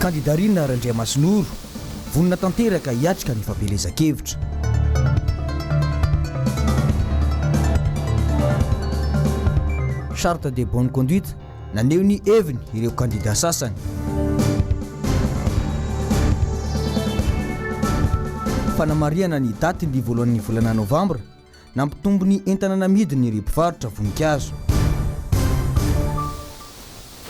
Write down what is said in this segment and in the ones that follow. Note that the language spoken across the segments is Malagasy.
Kandida Rina Randriamasinoro, vonona tanteraka hiatrika ny fampielezan-kevitra. Charte de bonne conduite, naneho ny heviny ireo kandida sasany. Fanamarihana ny datin'ny voalohan'ny volana novambra, Nampitombo ny entana namidiny ireo mpivarotra voninkazo.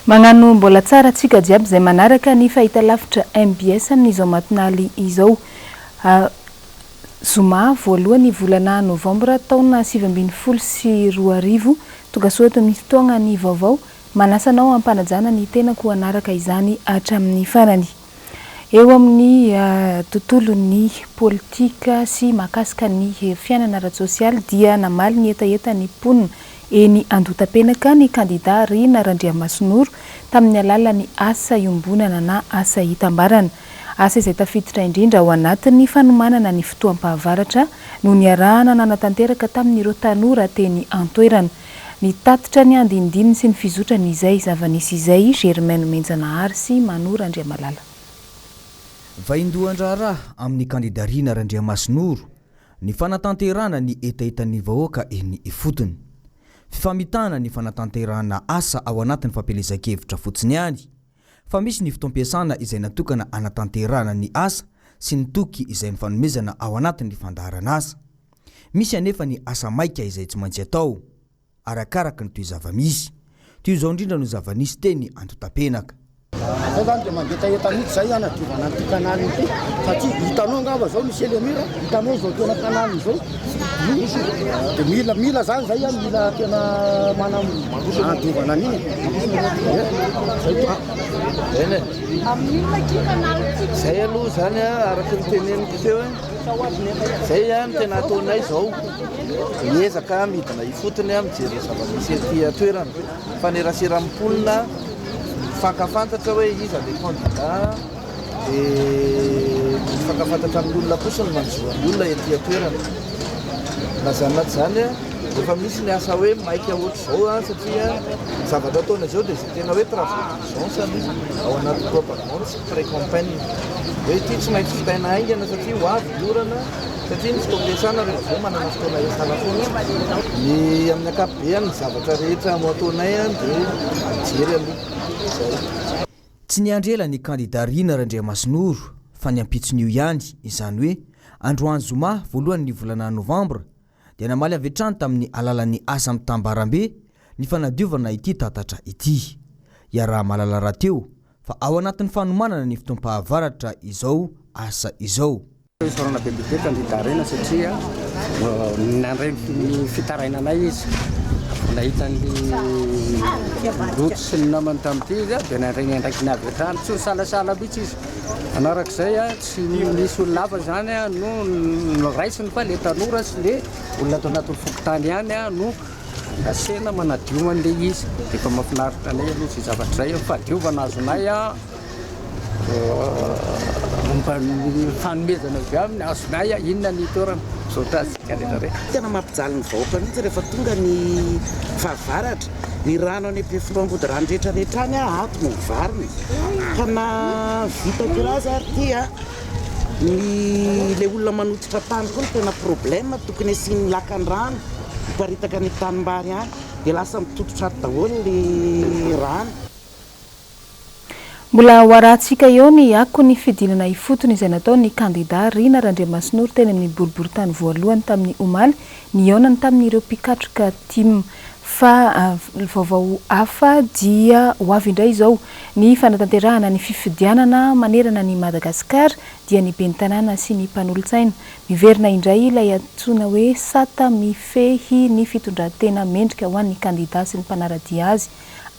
Magnano mbola tsara antsika jiaby izay manaraka ny fahitalavitra mbs amin'izao matinaly izao. Zoma voalohany volana novambra taona 2019. Tongasoa eto amin'ny fotoagna ny vaovao. Manasa anao ampanajana ny tenako hanaraka izany hatramin'ny farany. Eo amin'ny tontolon'ny politika sy mahakasika ny fiainana ara-tsosialy dia namaly ny hetahetan'ny mponina eny Andohatapenaka ny kandida Rina Randriamasinoro tamin'ny alalan'ny asa iombonana na asa itambarana. Asa izay tafiditra indrindra ao anatin'ny fanomanana ny fotoam-pahavaratra no niarahana nanatanteraka tamin'ireo tanora teny an-toerana. Nitatitra ny andinindininy sy ny fizotrany izay zava-nisy izay i Germain Nomenjanahary sy Mano Randriamalala. Vaindohan-draharaha amin'ny kandida Rina Randriamasinoro ny fanatanterahana ny hetahetan'ny vahoaka eny ifotony. Fifamitahana ny fanatanterahana asa ao anatin'ny fampielezan-kevitra fotsiny ihany, fa misy ny fotoam-piasana izay natokana hanatanterahana ny asa sy ny toky izay nifanomezana ao anatin'ny fandaharan'asa. Misy anefa ny asa maika izay tsy maintsy atao, arakaraka ny toe-zava-misy. Toy izao indrindra no zava-nisy teny Antotapenaka. Zay zany dia mangetaheta mihitsy zay hanadiovana an'ity canal ity satria hitanao angamba zao misy elemira, hitanao izao tena canal izao dia mila mila zany zay an, mila tena manam hanadiovana an'iny e, zay to. Eny e. Zay aloha zany an, araka ny teneniko teo hoe zay an tena ataonay zao, miezaka midina ifotony mijery ny zava-misy aty an-toerana, mifanerasera amin'ny mponina, mifankafantatra hoe iza le candidat, dia mifankafantatra amin'ny olona koa sy ny manjo an'ny olona ety an-toerana. Na izany na tsy izany, rehefa misy ny asa hoe maika ohatr'izao satria ny zavatra ataonay izao dia izay tena hoe travaux d'urgence aloha ao anaty propagande sy pré-campagne. Hoe ity tsy maintsy vitaina haingana satria ho avy ny orana, satria ny fotoam-piasana rehefa avy eo manana fotoana hiasana foana. Ny amin'ny ankapobeny ny zavatra rehetra no ataonay dia mijery aloha. Izay. Tsy niandry ela ny kandida Rina Randriamasinoro fa ny ampitson'io ihany, izany hoe androany zoma voalohan'ny volana novambra, dia namaly avy hatrany tamin'ny alalan'ny asa mitambarambe ny fanadiovana ity tatatra ity. Iaraha-mahalala rahateo fa ao anatin'ny fanomanana ny fotoam-pahavaratra izao asa izao. Isaorana be dia be kandida Rena satria nandray ny fitarainanay izy. Vao nahita ny loto sy ny namany tamin'ity izy dia nandray ny andraikiny avy hatrany, tsy nisalasala mihitsy izy. Manarak'izay, tsy nisy olona hafa izany no noraisiny fa ilay tanora sy ilay olona ato anatin'ny fokontany ihany no asena manadio an'ilay izy. Dia efa mahafinaritra anay aloha izay zavatra izay, fahadiovana azonay. Momba ny fanomezana avy aminy, azonay inona ny toerana? Misaotra azy rehetra rehetra. Tena mampijaly ny vahoaka mihitsy rehefa tonga ny fahavaratra. Ny rano any Ampefiloha Ambodirano rehetra rehetra any ato no mivarina. Ka na vita curage ary ity a, ny le olona manototra tany koa no tena problème, tokony asiany lakan-drano hiparitaka any an-tanimbary any dia lasa mitototra ato daholo le rano. Mbola ho arahantsika eo ny akon'ny fidinana ifotony izay nataon'ny kandida Rina Randriamasinoro teny amin'ny boriborintany voalohany tamin'ny omaly nihaonany tamin'ireo mpikatroka tim. Fa vaovao hafa dia ho avy indray izao ny fanatanterahana ny fifidianana manerana an'i Madagasikara dia ny ben'ny tanàna sy ny mpanolotsaina. Miverina indray ilay antsoina hoe sata mifehy ny fitondran-tena mendrika ho an'ny kandida sy ny mpanara-dia azy.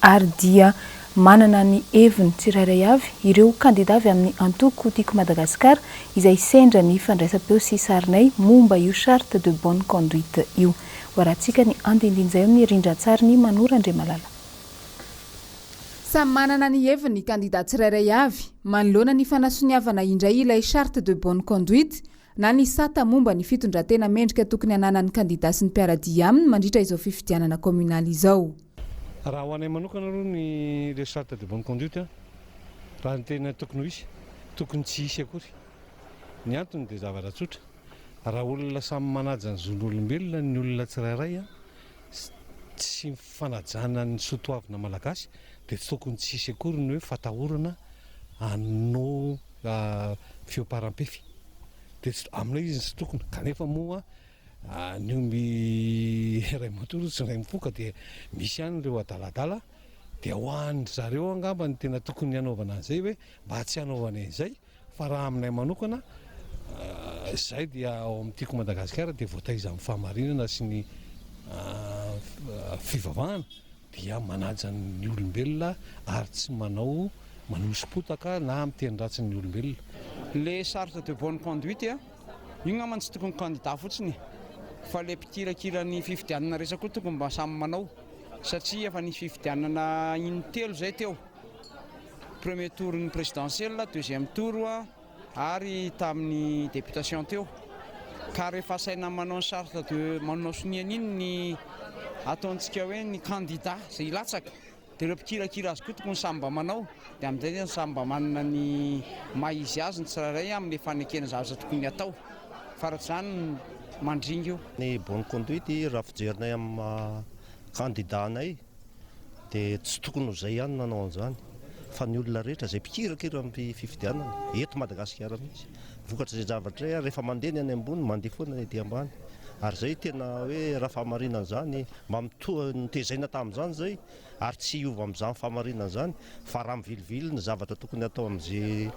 ary dia manana ny heviny tsirairay avy ireo kandida avy amin'ny antoko Tiako Madagasikara izay sendra ny fandraisam-peo sy sarinay momba io charte de bonne conduite io. Ho arahantsika ny andindin'izay eo amin'ny rindran-tsarin'i Mano Randriamalala. Samy manana ny heviny ny kandida tsirairay avy manoloana ny fanasoniavana indray ilay charte de bonne conduite na ny sata momba ny fitondran-tena mendrika tokony hananan'ny kandida sy ny mpiara-dia aminy mandritra izao fifidianana kaominaly izao. Raha ho anay manokana aloha ny le charte de bonne conduite. Raha ny tena tokony ho izy, tokony tsy hisy akory. Ny antony dia zavatra tsotra, raha olona samy manaja ny zon'olombelona ny olona tsirairay sy ny fanajana ny soa toavina malagasy dia tsy tokony tsy hisy akory ny hoe fatahorana hanao fihoaparam-pefy. Dia tsy, aminay izy tsy tokony, kanefa moa ny omby iray matory tsy iray mifoka dia misy ihany ireo adaladala dia ho an-dry zareo angamba no tena tokony hanaovana an'izay hoe mba tsy hanaovana an'izay fa raha aminay manokana izay dia ao amin'ny Tiako Madagasikara dia voataiza amin'ny fahamarinana sy ny fivavahana dia manaja ny olombelona ary tsy manao manoso-potaka na miteny ratsy ny olombelona. Le charte de bonne conduite a, io ngambany tsy tokony candidat fotsiny e, fa le mpikirakira ny fifidianana rehetra koa tokony mba samy manao satria efa nisy fifidianana in-telo zay teo, premier tour ny présidentiel, deuxième tour ary tamin'ny députation teo, ka rehefa asaina manao ny charte de manao sonia an'iny ny ataontsika hoe ny candidat zay hilatsaka dia ireo mpikirakira azy koa tokony samy mba manao dia amin'izay zany samy mba manana ny maha izy azy ny tsirairay amin'ilay fanekena zavatra tokony hatao fa raha tsy izany mandringa io. Ny bonne conduite raha fijerinay amin'ny maha candidat anay dia tsy tokony ho izay ihany no nanao an'izany fa ny olona rehetra izay mpikirakira amin'ny fifidianana eto Madagasikara mihitsy. Vokatr'izay zavatra izay rehefa mandeha ny any ambony mandeha foana ny aty ambany ary izay tena hoe raha fahamarinana izany mba mitoa notezaina tamin'izany izay ary tsy hiova amin'izany fahamarinana izany fa raha mivilivily ny zavatra tokony hatao amin'izay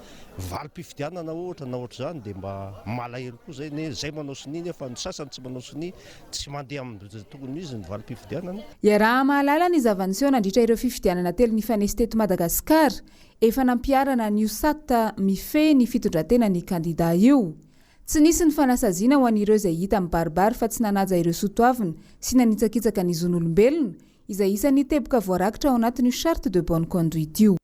valim-pifidianana ohatra na ohatr'izany dia mba malahelo koa izay ne izay manao sonia nefa ny sasany tsy manao sonia tsy mandeha amin'izay tokony ho izy ny valim-pifidianana. Iaraha-mahalala ny zava-niseho nandritra ireo fifidianana telo nifanesy teto Madagasikara. Efa nampiharana an'io sata mifehy ny fitondran-tenan'ny kandidà io. Tsy nisy ny fanasaziana ho an'ireo izay hita mibaribary fa tsy nanaja ireo soatoavina sy nanitsakitsaka ny zon'olombelona, izay isan'ny teboka voarakitra ao anatin'io charte de bonne conduite io.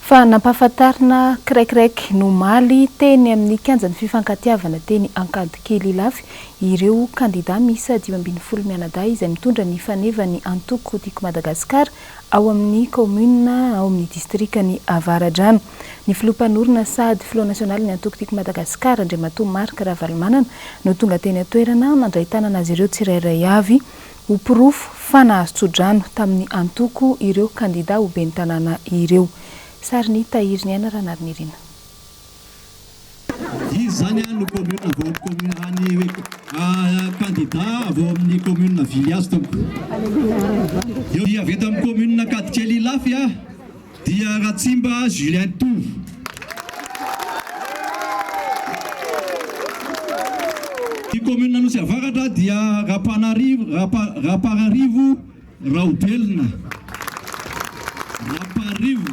Fa nampahafantarina kiraikiraiky ny omaly teny amin'ny kianjan'ny fifankatiavana teny Ankadikely Ilafy ireo kandida miisa 15 mianadahy izay mitondra ny fanevan'ny antoko Tiako Madagasikara ao amin'ny kaominina ao amin'ny distrikan'i Avaradrano. Ny filoha mpanorina sady filoha nasionalin'ny antoko Tiako Madagasikara, Andriamatoa Marc Ravalomanana, no tonga teny an-toerana nandray tanana azy ireo tsirairay avy ho porofo fa nahazo tsodrano tamin'ny antoko ireo kandida ho ben'ny tanàna ireo. Sarin'i Tahiriniaina Ranarinirina. Izy izany no commune avy ao amin'ny commune any candidat avy ao amin'ny commune Viliazo tompoko. Eo dia avy eto amin'ny commune Ankadikely Ilafy dia Ratsimba Julien Tovo. Ny commune Anosy Avaratra dia Rapanarivo Rapararivo Raobelina. Raparivo.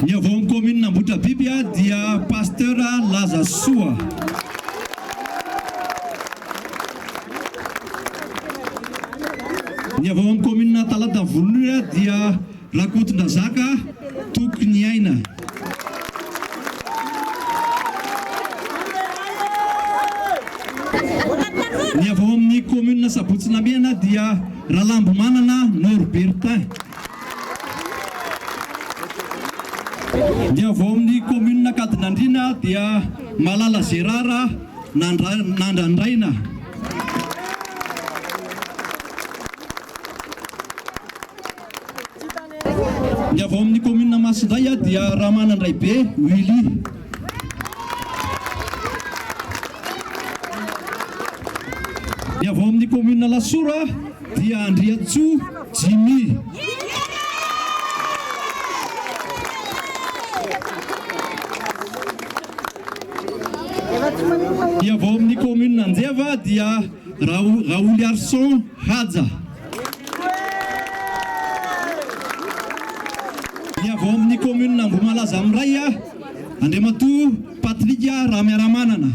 Ny avy ao amin'ny commune Ambohitrabiby dia Pasteur Lazasoa. Ny avy ao amin'ny commune Talata Volonondry dia Rakotondrazaka Tokiniaina. Ny avy ao amin'ny commune Sabotsy Namehana dia Ralambomanana Norbertin. Ny avy ao amin'ny commune Ankadinandriana dia Malala Gérard Nandrandraina. Ny avy ao amin'ny commune Masindray dia Ramanandraibe Willy. Ny avy ao amin'ny commune Alasora dia Andriantsoa Jimmy. Ny avy ao amin'ny commune Anjeva dia Raoliarison Haja. Ny avy ao amin'ny commune Ambohimalaza Miray, Andriamatoa Patrick Ramiaramanana.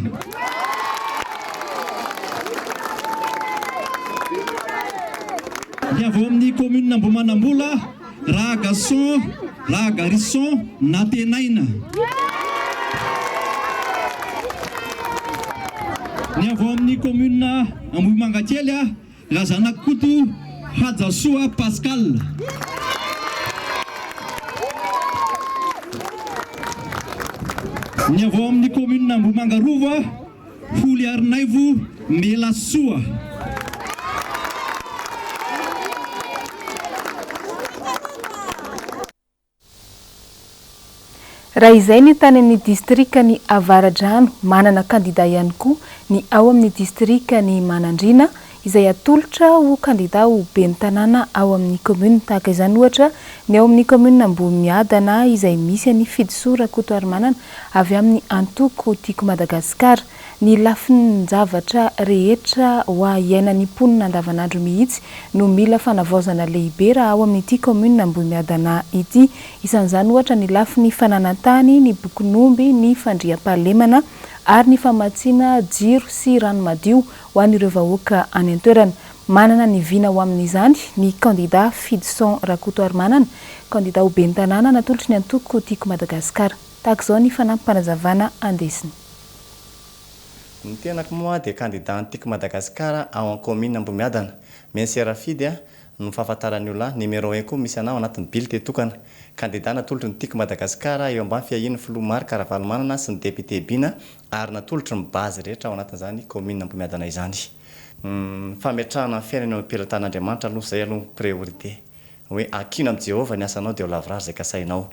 Ny avy ao amin'ny commune Ambohimanambola, Rahagason Rahagarison Nantenaina. Ny avy ao amin'ny commune Ambohimangakely, Razanakoto. Hajasoa Pascal. Ny avy ao amin'ny kaominina Ambohimanga Rova, Holiarinaivo Melasoa. Raha izay ny tany amin'ny distrikan'i Avaradrano, manana kandida ihany koa ny ao amin'ny distrikan'i Manandriana izay atolotra ho kandida ho ben'ny tanàna ao amin'ny commune. Tahaka izany ohatra ny ao amin'ny commune Ambohimiadana izay misy an'i Fidisoa Rakotoarimanana avy amin'ny antoko Tiako Madagasikara. Ny lafin-javatra rehetra ho iainan'ny mponina andavanandro mihitsy no mila fanavaozana lehibe raha ao amin'ity kaominina Ambohimiadana ity. Isan'izany ohatra ny lafiny fananan-tany, ny bokin'omby, ny fandriampahalemana ary ny famatsiana jiro sy rano madio ho an'ireo vahoaka any an-toerana. Manana ny vina ho amin'izany ny kandida Fidison Rakotoarimanana, kandida ho ben'ny tanàna natolotry ny antoko Tiako Madagasikara. Tahaka izao ny fanampim-panazavana andesiny. Ny tenako moa dia kandida an'ny Tiako Madagasikara ao amin'ny kaominina Ambohimiadana. Miaintsy Rafidy no fahafantaran'ny olona ahy. Numéro un koa misy anah ao anatin'ny bulletin tokana. Kandida natolotry ny Tiako Madagasikara eo ambany fiahian'ny filoha Marc Ravalomanana sy ny député Bina ary natolotry ny base rehetra ao anatin'izany kaominina Ambohimiadana izany. Ny fametrahana ny fiainana eo am-pelatan'Andriamanitra aloha izay aloha ny priorité. Hoe ankino amin'i Jehovah ny asanao dia ho lavorary izay kasainao.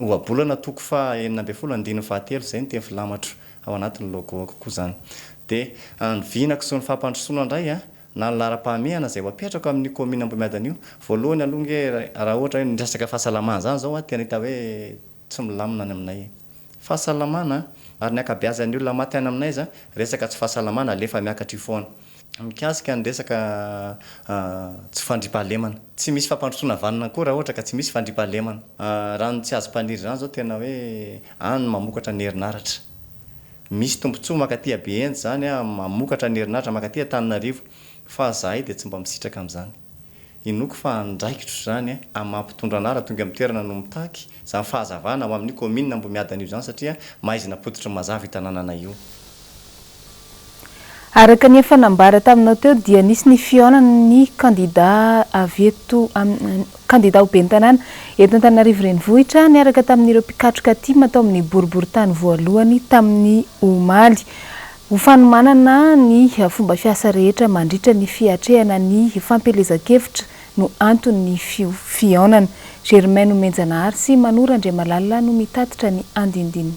Ohabolana toko faha 16 andininy fahatelo izay no teny filamatro ao anatin'ny logo-ako koa izany. Dia ny vinako sy ny fampandrosoana indray an, na ny laharam-pahamehana izay ho apetrako amin'io kaominina Ambohimiadana io, voalohany aloha ange raha ohatra hoe ny resaka fahasalamana izany izao an, tena hita hoe tsy milamina any aminay. Fahasalamana an! Ary ny ankabeazan'ny olona maty any aminay aza, resaka tsy fahasalamana alefa miakatra io foana. Mikasika ny resaka tsy fandriampahalemana. Tsy misy fampandrosoana vanona koa raha ohatra ka tsy misy fandriampahalemana. Rano tsy azo mpaniry izany izao tena hoe any no mamokatra ny herinaratra. Misy tombontsoa mankaty Behenjy izany mamokatra ny herinaratra mankaty Antananarivo fa zahay dia tsy mba misitraka amin'izany. Inoako fa andraikitro izany amin'ny maha mpitondra anara tonga amin'ny toerana no mitaky izany fahazavana ho amin'io kaominina Ambohimiadana io izany satria maizina pototry ny mazava io tanànanay io. Araka ny efa nambara taminao teo dia nisy ny fihaonan'ny kandida avy eto kandida ho ben'ny tanàna eto Antananarivo Renivohitra niaraka tamin'ireo mpikatroka tim tao amin'ny boriborintany voalohany tamin'ny omaly. Ho fanomanana ny fomba fiasa rehetra mandritra ny fiatrehana ny fampielezan-kevitra no anton'ny fihaonana. Germain Nomenjanahary sy Mano Randriamalala no mitatitra ny andindininy.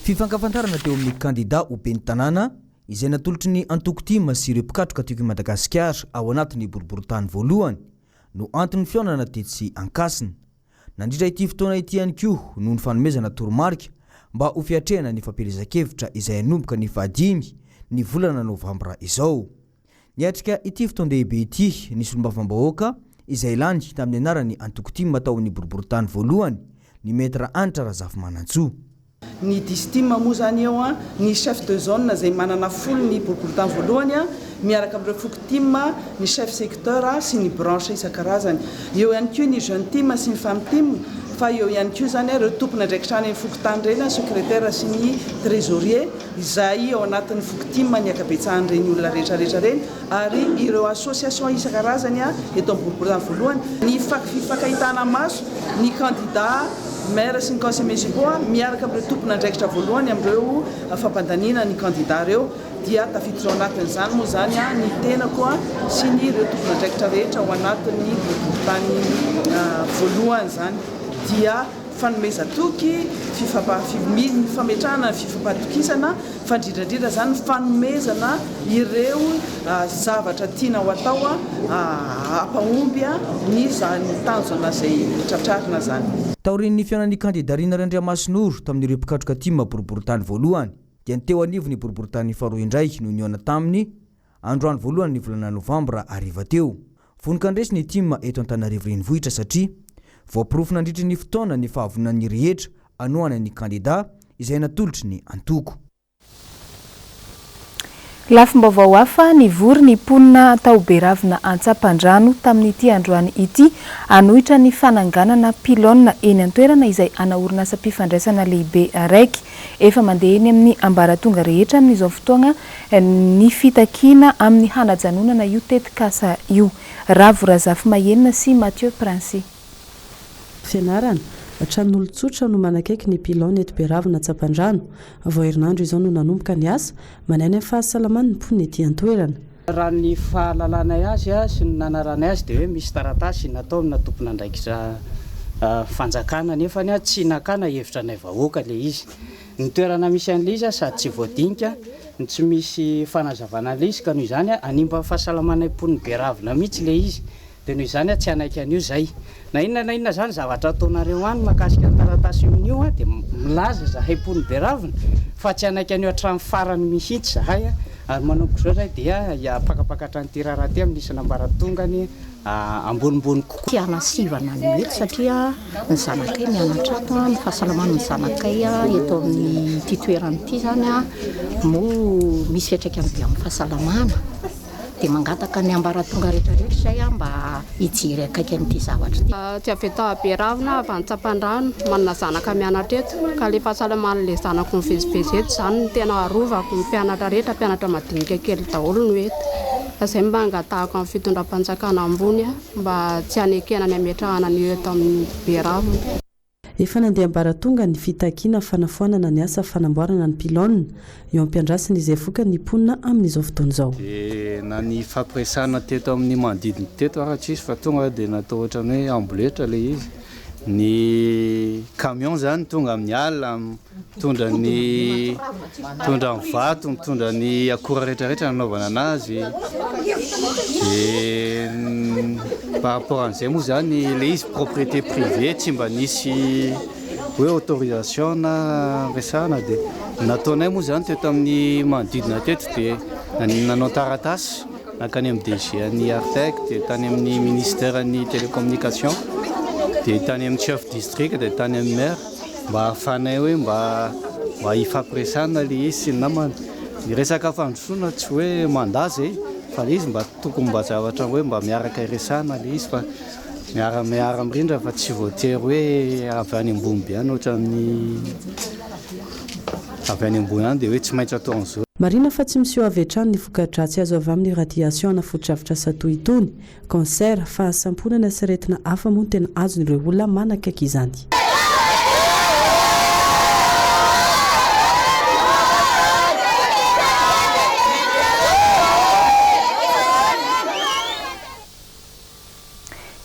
Fifankafantarana teo amin'ny kandida ho ben'ny tanàna izay natolotry ny antoko tim sy ireo mpikatroka Tiako i Madagasikara ao anatin'ny boriborintany voalohany no anton'ny fihaonana tetsy Ankasina. Nandritra ity fotoana ity ihany koa no nifanomezana toromarika mba ho fiatrehana ny fampielezan-kevitra izay hanomboka ny fahadimy ny volana novambra izao. Niatrika ity fotoan-dehibe ity ny solombavambahoaka izay lany tamin'ny anaran'ny antoko tim tao amin'ny boriborintany voalohany, ny Maître Hanitra Razafimanantsoa. Ny Distim moa izany eo an, ny chef de zone izay manana folo ny boriborintany voalohany an, miaraka amin'ireo foko tim, ny chef secteur sy ny branche isan-karazany. Eo ihany koa ny jeune tim sy ny femme tim, fa eo ihany koa izany ireo tompon'andraikitra any amin'ny fokontany ireny, ny secretaire sy ny trésorier izay ao anatin'ny foko tim ny ankabetsahan'ireny olona rehetra rehetra ireny ary ireo association isan-karazany eto amin'ny boriborintany voalohany. Ny fifankahitana maso ny kandida Maire sy ny conseil municipaux miaraka amin'ireo tompon'andraikitra voalohany amin'ireo fampandaniana ny kandida ireo dia tafiditra ao anatin'izany moa izany ny tenako sy ny ireo tompon'andraikitra rehetra ao anatin'ny boriborintany voalohany izany dia fanomezan-toky, ny fametrahana ny fifampatokisana fa indrindra indrindra izany ny fanomezana ireo zavatra tiana ho atao hampahomby ny tanjona izay tratrarina izany. Taorian'ny fihaonan'ny kandida Rina Randriamasinoro tamin'ireo mpikatroka tim boriborintany voalohany dia ny teo anivon'ny boriborintany faharoa indray no nihaona taminy androany voalohan'ny volana novambra hariva teo. Vonon-kandresy ny tim eto Antananarivo Renivohitra satria voaporofo nandritry ny fotoana ny fahavononan'ny rehetra hanohana ny kandida izay natolotry ny antoko. Lafim-baovao hafa, nivory ny mponina tao Beravina Antsapandrano tamin'ity androany ity hanohitra ny fananganana pylône eny an-toerana izay ana orinasam-pifandraisana lehibe araiky. Efa mandeha eny amin'ny ambaratonga rehetra amin'izao fotoagna ny fitakiana amin'ny hanajanonana io tetikasa io. Ravo Razafimahenina sy Mathieu Princi. Fianarana, Tranon'olon-tsotra no manakaiky ny pylône eto Beravina Tsapandrano. Vao herinandro izao no nanomboka ny asa, manahy ny amin'ny fahasalamany ny mponina ety an-toerana. Raha ny fahalalanay azy sy ny nanaranay azy dia hoe misy taratasy natao amina tompon'andraikitra fanjakana nefany tsy nakana hevitra anay vahoaka ilay izy. Ny toerana misy an'ilay izy sady tsy voadinika no tsy misy fanazavana an'ilay izy ka noho izany hanimba ny fahasalamanay mponin'i Beravina mihitsy ilay izy. Dia noho izany aho tsy hanaiky an'io izay. Na inona na inona izany zavatra ataonareo any mahakasika ny taratasy io dia milaza izahay mponin'i Beravina fa tsy hanaiky an'io hatramin'ny farany mihitsy izahay ary manomboka izao izahay dia hiapakapakatra an'ity raharaha ity amin'ny isan'ambaratongany ambonimbony kokoa. Tsy hanasivana ny mety satria ny zanakay mianatra ato, ny fahasalaman'ny zanakay eto amin'ity toerana ity izany moa misy fiantraikany be amin'ny fahasalamana. Dia mangataka ny ambaratonga rehetra rehetra izay aho mba hijery akaiky an'ity zavatra ity. Tsy avy eto Beravina avy any Tsampandrano, manana zanaka mianatra eto, ka ilay fahasalaman'ilay zanako mivezivezy eto izany no tena arovako, ny mpianatra rehetra, mpianatra madinika kely daholo no eto, ka izay mba angatahako amin'ny fitondram-panjakana ambony mba tsy hanekena ny hametrahana an'io eto amin'ny Beravina. Efa nandeha ambaratonga ny fitakiana fanafoanana ny asa fanamboarana ny pylône. Eo am-piandrasana izay vokany ny mponina amin'izao fotoana izao. Dia na ny fampiresahana teto amin'ny manodidina teto ara tsisy fa tonga dia natao ohatran'ny hoe amboletra ilay izy. Ny camion izany tonga amin'ny alina mitondra ny mitondra ny vato, mitondra ny akora rehetra rehetra nanaovana anazy. Dia par rapport an'izay moa izany ilay izy propriété privée tsy mba nisy hoe autorisation na resahana dia nataonay moa izany teto amin'ny manodidina teto dia nanao taratasy nankany amin'ny DG an'ny Artec dia tany amin'ny ministère an'ny télécommunication dia tany amin'ny chef district dia tany amin'ny maire mba hahafahanay hoe mba mba hifampiresahana ilay izy sy ny namany. Ny resaka fandrosoana tsy hoe mandat zay fa ilay izy mba tokony mba zavatra hoe mba miaraka iresahana ilay izy fa miara miara mirindra fa tsy voatery hoe avy any ambony be any ohatran'ny avy any ambony any dia hoe tsy maintsy atao an'izao. Marihina fa tsy miseho avy hatrany ny voka-dratsy azo avy amin'ny radiation ana fotodrafitrasa toy itony. Cancer, fahasamponana sy aretina hafa moa no tena azon'ireo olona manakaiky izany.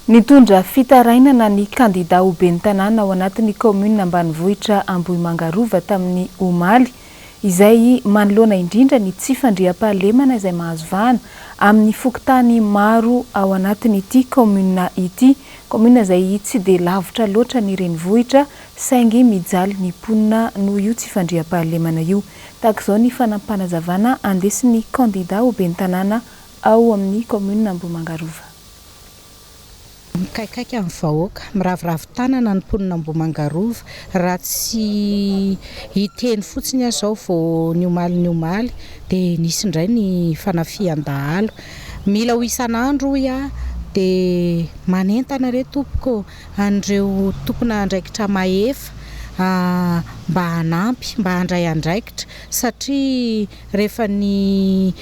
Nitondra fitarainana ny kandidà ho ben'ny tanàna ao anatin'ny kaominina ambanivohitra Ambohimanga Rova tamin'ny omaly, izay manoloana indrindra ny tsy fandriampahalemana izay mahazo vahana amin'ny fokontany maro ao anatin'ity kaominina ity. Kaominina izay tsy dia lavitra loatra ny renivohitra saingy mijaly ny mponina noho io tsy fandriampahalemana io. Tahaka izao ny fanampinpanazavana andesin'ny kandidà ho ben'ny tanàna ao amin'ny kaominina Ambohimanga Rova. Mikaikaika ny vahoaka, miraviravy tanana ny mponina Ambohimanga Rova, raha tsy hiteny fotsiny aho izao vao ny omaly ny omaly dia nisy indray ny fanafihan-dahalo. Mila ho isan'andro hoy aho dia manentana re tompoko an'ireo tompon'andraikitra mahefa mba hanampy, mba handray andraikitra satria rehefa ny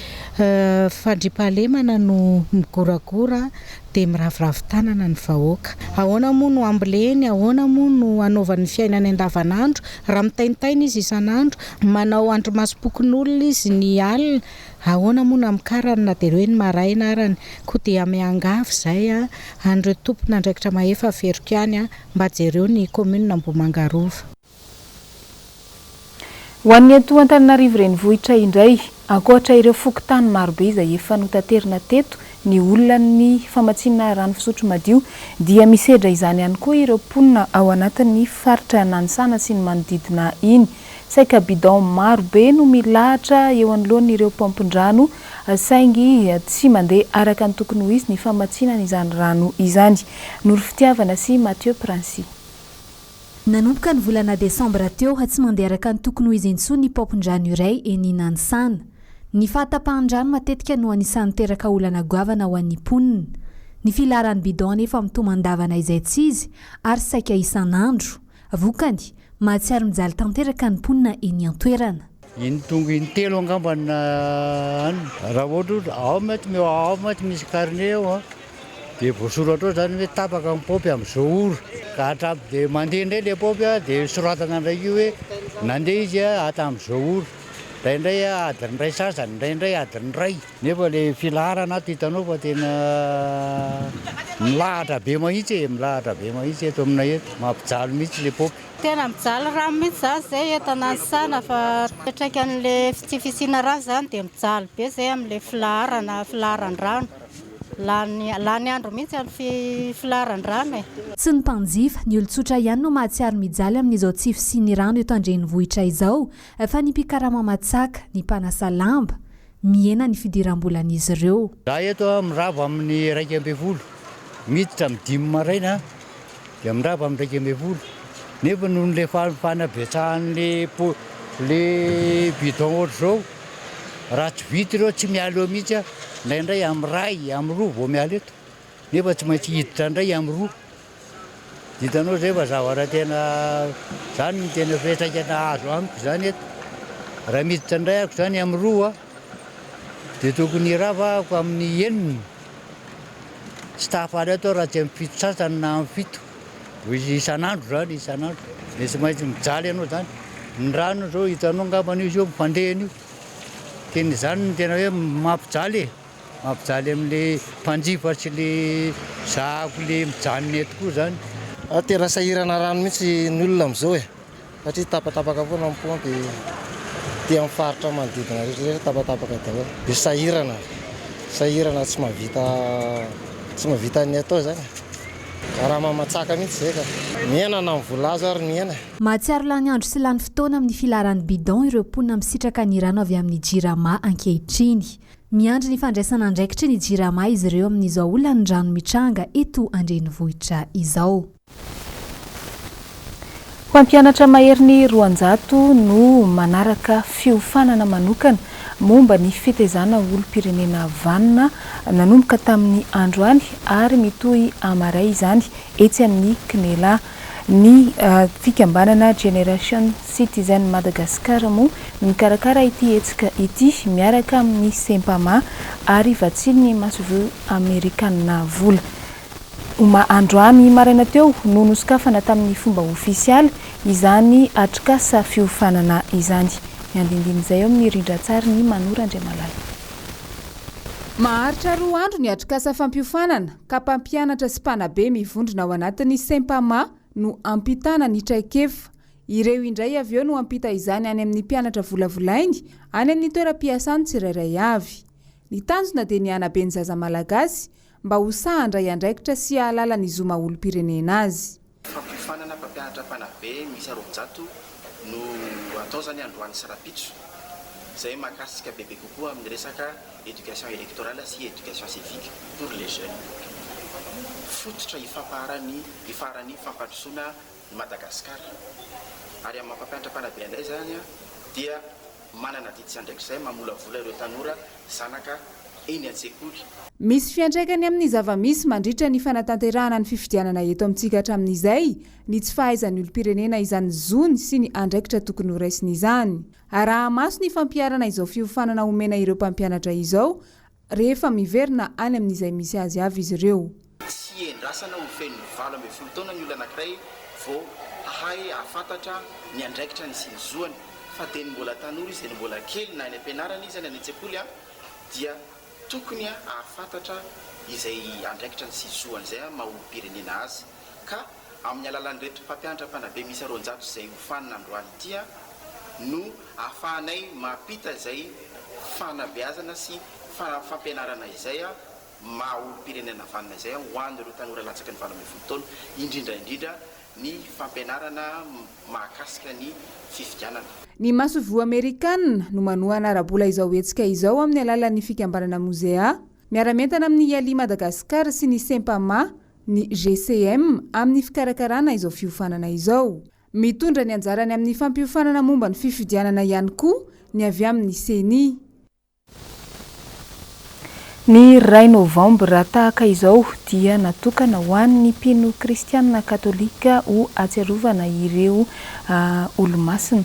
fandriampahalemana no migoragora dia miraviravy tanana ny vahoaka. Ahoana moa no hamboleny, ahoana moa no hanaovany ny fiainany andavanandro raha mitaintaina izy isan'andro, manao andrimasom-pokonolona izy ny alina, ahoana moa no hamokarany na dia hoe ny maraina arany. Koa dia miangavy izay an'ireo tompon'andraikitra mahefa averiko ihany mba jereo ny commune Ambohimanga Rova. Ho an'ny eto Antananarivo Renivohitra indray, ankoatra ireo fokontany marobe izay efa notaterina teto ny olan'ny famatsiana rano fisotro madio dia misedra izany ihany koa ireo mponina ao anatin'ny faritra Nanisana sy ny manodidina iny. Saika bidon marobe no milahatra eo anoloan'ireo paompin-drano saingy tsy mandeha araka ny tokony ho izy ny famatsiana izany rano izany. Noro Fitiavana sy Mathieu Princi. Nanomboka ny volana desambra teo, tsy mandeha araka ny tokony ho izy intsony ny paompin-drano iray eny Nanisana. Ny fahatapahan-drano matetika no anisan'ny miteraka olana goavana ho an'ny mponina. Ny filaharan'ny bidon anefa mitomandavana izaitsizy ary saika isan'andro. Vokany, mahatsiaro mijaly tanteraka ny mponina eny an-toerana. Iny tonga intelo angamba ny any. Raha ohatra hoe ao mety ao mety misy carnet ao an, dia voasoratra ao izany hoe tapaka ny paompy amin'izao ora. Ka hatramin'ny dia mandeha indray ilay paompy an, dia soratana indray io hoe nandeha izy an hatramin'izao ora. Indraindray adiny iray sasany, indraindray adiny iray. Nefa ilay filaharana ato hitanao fa tena milahatra be mahitsy e, milahatra be mahitsy eto aminay eto, mampijaly mihitsy ilay paompy. Tena mijaly rano mihitsy zany zay eto Nanisana fa fiantraikan'le tsy fisiana rano zany dia mijaly be zay amin'le filaharana filaharan-drano. Lany lany andro mihitsy amin'ny filaharan-drano e. Tsy ny mpanjifa, ny olon-tsotra ihany no mahatsiaro mijaly amin'izao tsy fisian'ny rano eto an-drenivohitra izao fa ny mpikarama matsaka, ny mpanasa lamba. Mihena ny fidiram-bolan'izy ireo. Za eto a mirava amin'ny 11, miditra amin'ny dimy maraina dia mirava amin'ny 11, nefa noho ny le fanabetsahan'le po le bidon ohatr'izao, raha tsy vita ireo tsy miala eo mihitsy aho, indraindray amin'ny iray, amin'ny roa vao miala eto, nefa tsy maintsy hiditra indray amin'ny roa. Hitanao zay fa zavatra tena zany no tena fiantraikany azo amiko zany eto. Raha miditra indray ako zany amin'ny roa dia tokony hirava ako amin'ny enina. Tsy tafaly ato aho raha tsy amin'ny fito sasany na amin'ny fito. Isan'andro zany isan'andro. Dia tsy maintsy mijaly ianao zany. Ny rano zao hitanao angambany io zao mifandeha an'io. Tena izany no tena hoe mampijaly e. Mampijaly amin'le mpanjifa sy le zahako le mijanona eto koa zany. Tena sahirana rano mihitsy ny olona amin'izao e, satria tapatapaka foana ny paompy aty amin'ny faritra manodidina rehetra rehetra tapatapaka daholo. Dia sahirana, sahirana tsy mahavita tsy mahavita ny atao izany e. Karama matsaka mihitsy izay ka. Mihena na ny vola azo ary mihena e. Mahatsiaro lany andro sy lany fotoana amin'ny filaharan'ny bidon ireo mponina misitraka ny rano avy amin'ny Jirama ankehitriny. Miandry ny fandraisana andraikitry ny Jirama izy ireo amin'izao olan'ny rano mitranga eto an-drenivohitra izao. Mpampianatra maherin'ny 200 no manaraka fiofanana manokana momba ny fitaizana olom-pirenena vanona nanomboka tamin'ny androany ary mitohy hamaray izany etsy amin'ny Cnela. Ny fikambanana Generation Citizen Madagascar moa no mikarakara ity hetsika ity miaraka amin'ny Sempama ary vatsian'ny masoivoho amerikanina vola. Androany maraina teo no nosokafana tamin'ny fomba ofisialy izany atrikasa fiofanana izany. Ny andinindin'izay eo amin'ny rindran-tsarin'i Mano Randriamalala. Maharitra roa andro ny atrikasa fampiofanana ka mpampianatra sy mpanabe mivondrona ao anatin'ny Sempama no ampitana ny traikefa. Ireo indray avy eo no hampita izany any amin'ny mpianatra volavolainy any amin'ny toeram-piasany tsirairay avy. Ny tanjona dia ny hanabe ny zaza malagasy mba ho sahy handray andraikitra sy hahalala ny zo maha olom-pirenena azy. Fampiofanana mpampianatra mpanabe miisa 200 no atao izany androany sy rahampitso, izay mahakasika bebe kokoa amin'ny resaka éducation électorale sy éducation civique pour les jeunes. Fototra ifampaharan'ny ifaharan'ny fampandrosoana ny Madagasikara. Ary amin'ny maha mpampianatra mpanabe anay izany dia manana adidy sy andraikitra izay mamolavola ireo tanora zanaka eny an-tsekoly. Misy fiantraikany amin'ny zava-misy mandritra ny fanatanterahana ny fifidianana eto amintsika hatramin'izay ny tsy fahaizan'ny olom-pirenena izany zony sy ny andraikitra tokony horaisiny izany. Araha-maso ny fampiharana izao fiofanana omena ireo mpampianatra izao rehefa miverina any amin'izay misy azy avy izy ireo. Tsy endrasana ho feno 18 taona ny olona anankiray vao hahay hahafantatra ny andraikitrany sy ny zoany fa dia ny mbola tanora izy dia ny mbola kely na any am-pianarana izy na any an-tsekoly dia tokony hahafantatra izay andraikitrany sy zoany izay maha olom-pirenena azy ka amin'ny alalan'ireto mpampianatra mpanabe miisa 200 izay hofanina androany ity no ahafahanay mampita izay fanabeazana sy fampianarana izay maha olom-pirenena vanona izay ho an'ireo tanora latsaky ny 18 taona, indrindra indrindra ny fampianarana mahakasika ny fifidianana. Ny masoivoho amerikanina no manohana ara-bola izao hetsika izao amin'ny alalan'ny fikambanana Mozea, miara-mientana amin'ny Yali Madagascar sy ny Sempama, ny GCM amin'ny fikarakarana izao fiofanana izao. Mitondra ny anjarany amin'ny fampiofanana momba ny fifidianana ihany koa ny avy amin'ny Ceni. Ny iray novambra tahaka izao dia natokana ho an'ny mpino kristianina katolika ho ahatsiarovana ireo olomasina.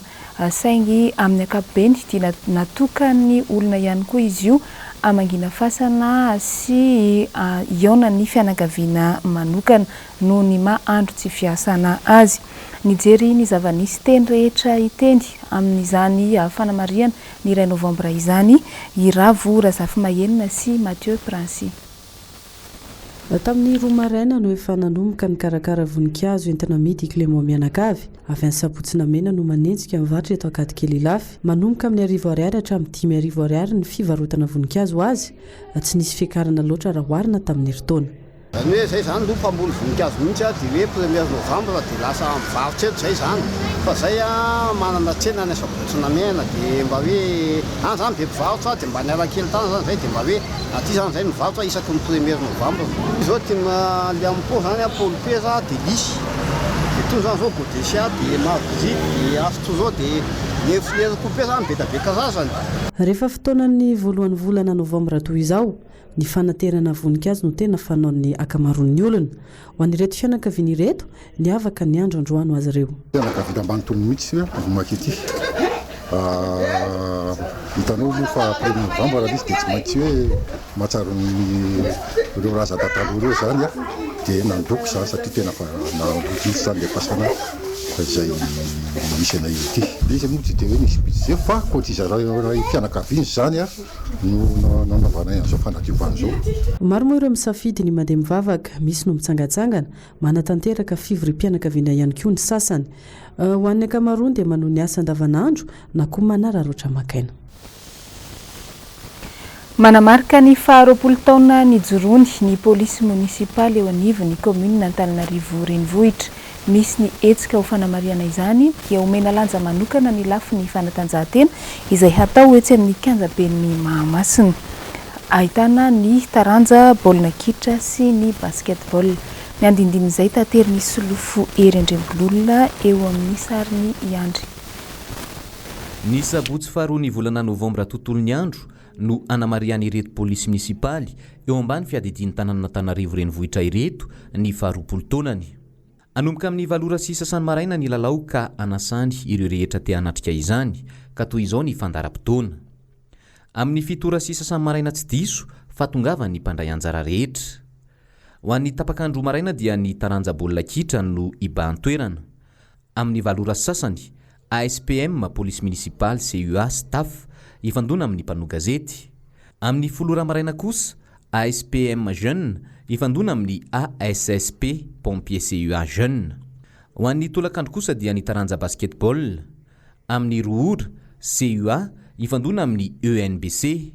Saingy amin'ny ankapobeny dia natokan'ny olona ihany koa izy io hamangiana fasana sy hihaonan'ny fianakaviana manokana noho ny maha andro tsy fiasana azy. Nijery ny zava-nisy teny rehetra hiteny amin'izany fanamarihana ny iray novambra izany i Ravo Razafimahenina sy Mathieu Princy. Tamin'ny roa maraina no efa nanomboka nikarakara voninkazo entina amidy i Clément mianakavy. Avy any Sabotsy Namehana no manenjika mivarotra eto Ankadikely Ilafy. Manomboka amin'ny arivo ariary hatramin'ny 5000 ariary ny fivarotana voninkazo ho azy. Tsy nisy fiakarana loatra raha oharina tamin'ny herintaona. Zany hoe zay zany aloha mpamboly voninkazo mihitsy a, de hoe premier novembre de lasa mivarotra eto zay zany, fa zay a manana tsena any Asabotsy Namehana de mba hoe any zany be mpivarotra de mba niala kely tany zany zay de mba hoe aty zany zay mivarotra isaky ny premier novembre. Zao ty le am-po zany a polipeza de lisy de tony zany zao godesia de marguerite de asto zao de le fleur coupé zany be da be karazany. Rehefa fotoanan'ny voalohan'ny volana novambra toy izao, Ny fanaterana voninkazo no tena fanaon'ny ankamaroan'ny olona. Ho an'ireto fianakaviana ireto, niavaka ny andro androany ho azy ireo. Fianakaviana manontolo mihitsy vomaky ity. Hitanao moa fa premier novembre raha izy dia tsy maintsy hoe mahatsiaro ny ireo razana taloha ireo izany dia nandoko izany satria tena fa nandoko mihitsy izany ilay fasana izay misy anay ity. Ilay izy moa tsy dia hoe nisy budget fa cotisation fianakaviana izany. no nanaovanay an'izao fanadiovana izao. Maro moa ireo misafidy ny mandeha mivavaka, misy no mitsangantsangana, manatanteraka fivoriam-pianakaviana ihany koa ny sasany. Ho an'ny ankamaroany dia manohy ny asa andavanandro na koa manararaotra maka aina. Manamarika ny faha 20 taona nijoroany ny polisy monisipaly eo anivon'ny kaominina Antananarivo Renivohitra. Misy ny hetsika ho fanamarihana izany dia omena lanja manokana ny lafiny fanatanjahantena izay hatao etsy amin'ny kianjaben'ny Mahamasina. Ahitana ny taranja baolina kitra sy ny basketball. Ny andindinin'izay taterin'i Solofo Hery Andriambololona eo amin'ny sarin'i Iandry. Ny sabotsy faharoa ny volana novambra tontolon'ny andro no hanamarihan'ireto polisy minisipaly eo ambany fiadidian'ny tanànan'Antananarivo renivohitra ireto ny faharoapolo taonany. Hanomboka amin'ny valo ora sy sasany maraina ny lalao ka hanasany ireo rehetra te hanatrika izany, ka toy izao ny fandaharam-potoana. Amin'ny fito ora sy sasany maraina tsy diso fahatongavan'ny mpandray anjara rehetra. Ho an'ny tapak'andro maraina dia ny taranja baolina kitra no hibahan-toerana. Amin'ny valo ora sy sasany, ASPM, Polisy Minisipaly, CUA, Staff, hifandona amin'ny mpanao gazety. Amin'ny folo ora maraina kosa, ASPM Jeunes hifandona amin'ny ASSP, Pompier CUA Jeunes. Ho an'ny tolakandro kosa dia ny taranja basketball. Amin'ny roa ora, CUA hifandona amin'ny ENBC.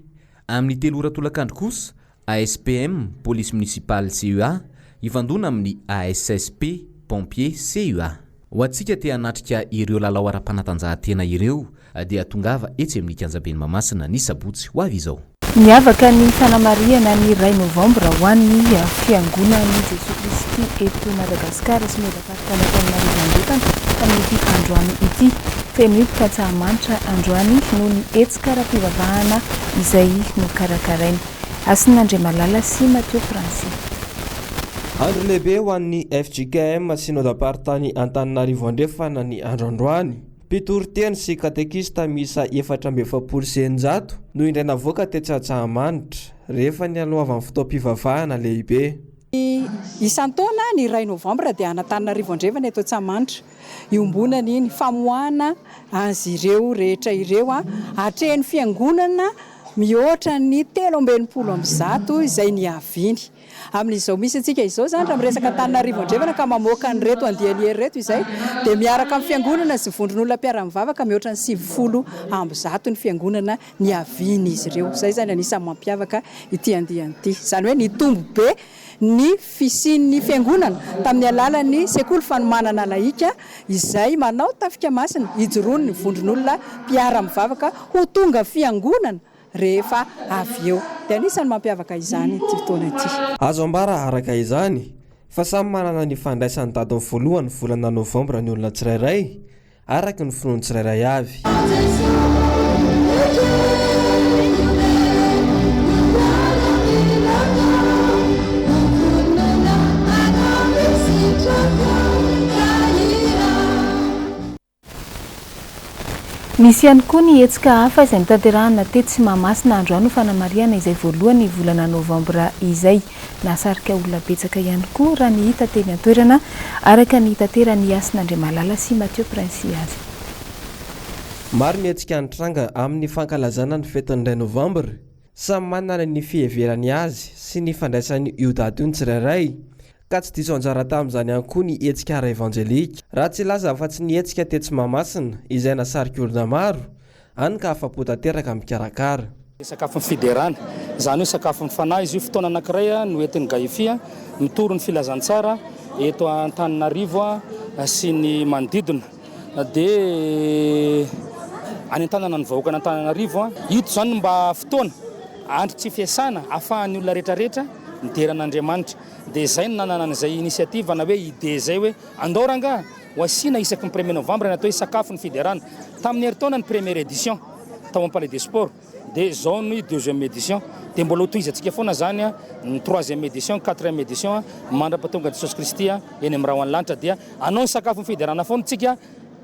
Amin'ny telo ora tolakandro kosa, ASPM, Police Municipale CEA, hifandona amin'ny ASSP, Pompiers CEA. Ho antsika te hanatrika ireo lalao ara-panatanjahantena ireo dia tongava etsy amin'ny kianjaben'i Mahamasina ny sabotsy ho avy izao. Niavaka ny fanamarihana ny iray novambra ho an'ny Fiangonan'i Jesoa Kristy eto Madagasikara sy Mioda-paritany Antananarivo Andrefana tamin'ity androany ity. Feno hipoka Antsahamanitra androany noho ny hetsika ara-pivavahana izay nokarakaraina. Hasina Andriamalala sy Mathieu Princy. Andro lehibe ho an'ny fjkm Synodam-paritany Antananarivo Andrefana ny andro androany. Mpitory teny sy katekista miisa 644 no indray navoaka tetsy Antsahamanitra, rehefa nialohavan'ny fotoam-pivavahana lehibe. Isan-taona, ny iray novambra dia an'Antananarivo Andrefana eto Antsahamanitra. Iombonana iny famoahana azy ireo rehetra ireo hatrehin'ny fiangonana mihoatra ny 163 izay niaviany. Amin'izao misy antsika izao izany raha miresaka Antananarivo Andrefana ka mamoaka an'ireto andiany hery ireto izay dia miaraka amin'ny fiangonana sy vondron'olona mpiara-mivavaka mihoatra ny 190 ny fiangonana niavian'izy ireo. Izay izany anisan'ny mampiavaka ity andiany ity. Izany hoe nitombo be ny fisian'ny Fiangonana tamin'ny alalan'ny sekoly fanomanana lahika izay manao tafika masina ijoroan'ny vondron'olona mpiara-mivavaka ho tonga Fiangonana rehefa avy eo. Dia anisan'ny mampiavaka izany ity taona ity. Azo ambara araka izany fa samy manana ny fandraisany datin'ny voalohan'ny volana novambra ny olona tsirairay araka ny finoan'ny tsirairay avy. Nisy ihany koa ny hetsika hafa izay notanterahina tetsy Mahamasina androany ho fanamarihana izay voalohan'ny volana novambra izay. Nahasarika olona betsaka ihany koa raha ny hita teny an-toerana, araka ny hitateran'i Hasina Andriamalala sy Mathieu Princi azy. Maro ny hetsika nitranga amin'ny fankalazana ny fetin'ny iray novambra. Samy manana ny fiheverany azy sy ny fandraisany io daty io ny tsirairay. Ka tsy diso anjara tamin'izany ihany koa ny hetsika ara-evanjelika. Raha tsy hilaza afa-tsy ny hetsika tetsy Mahamasina, izay nahasarika olona maro, hany ka afa-po tanteraka ny mpikarakara. Sakafon'ny fiderana, izany hoe sakafon'ny fanahy izy io, fotoana anankiray no entin'ny Gaefi mitory ny filazantsara eto Antananarivo sy ny manodidina, dia anentanana ny vahoakan'Antananarivo. Ito izany no mba fotoana, andro tsy fiasana, ahafahan'ny olona rehetrarehetra midera an'Andriamanitra. Dia izay no nanana an'izay initiative na hoe idée izay hoe andao rangaha ho asiana isaky ny premier novembre ny atao hoe sakafo ny fiderana. Tamin'ny herintaona ny première édition tao amin'ny Palais des Sports dia izao ny deuxième édition dia mbola ho tohizantsika foana izany ny troisième édition, quatrième édition mandra-pahatonga Jesosy Kristy eny amin'ny rahon'ny lanitra dia hanao ny sakafo ny fiderana foana isika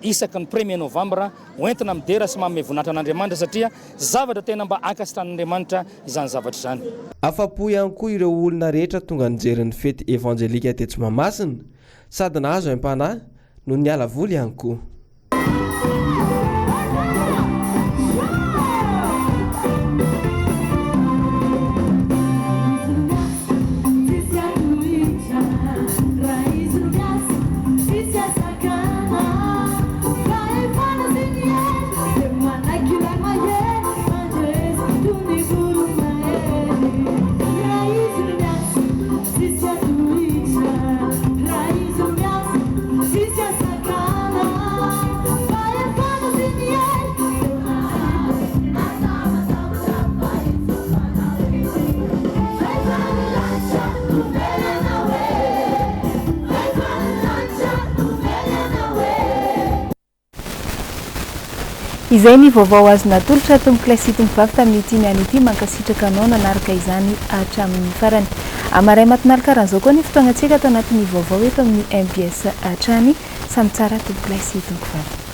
isaky ny premier novembre ho entina midera sy manome voninahitra an'Andriamanitra satria zavatra tena mba ankasitrahan'Andriamanitra izany zavatra izany. Afa-po ihany koa ireo olona rehetra tonga nijery ny fety evanjelika tetsy Mahamasina, sady nahazo aim-panahy no niala voly ihany koa. Izay ny vaovao azo natolotra tompokolahy sy tompovavy tamin'ity niany ity, mankasitraka anao nanaraka izany hatramin'ny farany. Amaray matinale karan'izao koa ny fotoagnantsika ato anatin'ny vaovao eto amin'ny mbs hatrany. Samy tsara tompokolahy sy tompovavy.